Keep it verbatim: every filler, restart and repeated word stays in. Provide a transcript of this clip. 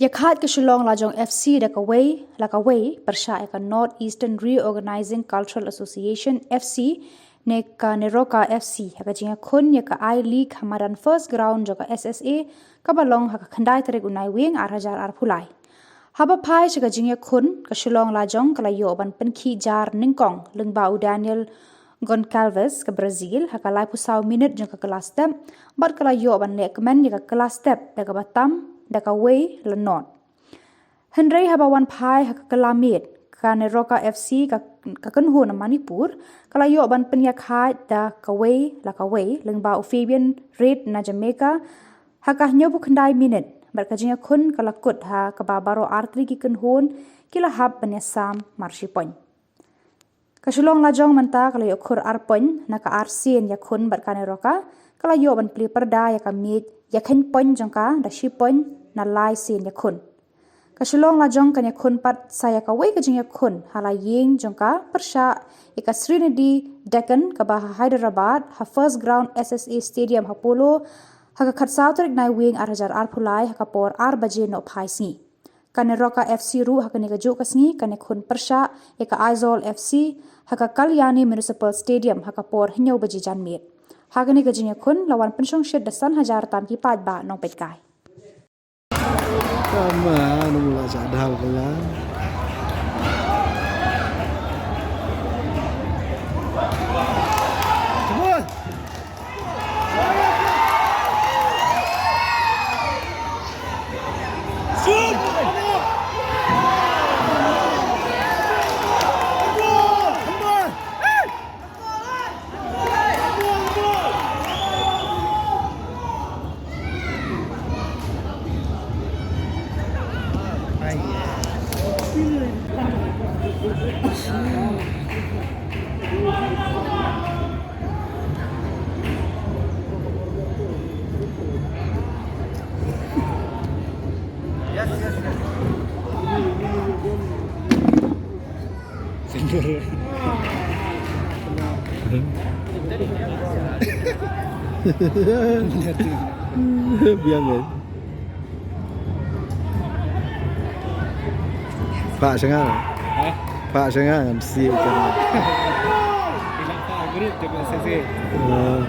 Ïakhaid ka Shillong Lajong F C da kawei la kawei pyrshah ïa ka North Eastern Reorganizing Cultural Association F C ne ka Neroka F C ha ka jingïakhun ïa ka I-League ha madan first ground jong ka S S A kaba long ha ka khyndai tarik u Naiwieng ar hajar arphew lai. Haba phai sha ka jingïakhun, ka Shillong Lajong ka la ïoh ban pynkhih jar nyngkong lyngba u Daniel Goncalves ka Brazil ha ka laiphew saw minit jong ka kylla step, bad ka la ïoh ban lehkmen ïa ka kylla step da kaba tam da kawei la nod. Hynrei haba wan phai ha ka kylla miet, ka Neroka F C ka, ka kynhun na Manipur ka la ïoh ban pynïakhaid da kawei la kawei lyngba u Fabian Reid na Jamaica ha ka hynñiewphew khyndai minit, bad ka jingïakhun ka la kut ha kaba baroh artylli ki kynhun ki la hap ban ïasam mar shi point. Ka Shillong Lajong mynta ka la ïoh khur ar point na ka ar sien ïakhun, bad ka Neroka ka la ïoh ban plie pyrda ïa ka miej ïakheiñ point jong ka da shi point na lai sien ïakhun. Ka Shillong Lajong kan ïakhun pat sa ïa kawei ka jingïakhun ha la ïing jong ka pyrshah ïa ka Srinidhi Deccan kaba ha Hyderabad ha first ground S S A Stadium ha Polo ha ka khatsaw tarik Naiwieng ar hajar arphew lai ha ka por ar baje nohphai sngi. Ka Neroka F C ruh ha kane kajuh ka sngi kan ïakhun pyrshah ïa ka Aizawl F C ha ka Kalyani Municipal Stadium ha ka por hynñiew baje janmiet. Ha kane ka jingïakhun la wan pynshongshit da san hajar tam ki paidbah nongpeitkai. Tama, nung la sa dal kala. Biang kan? Pak Sengah. Hah? Pak Sengah kan si kan. Bilang Pak Grit juga sesi. Ah.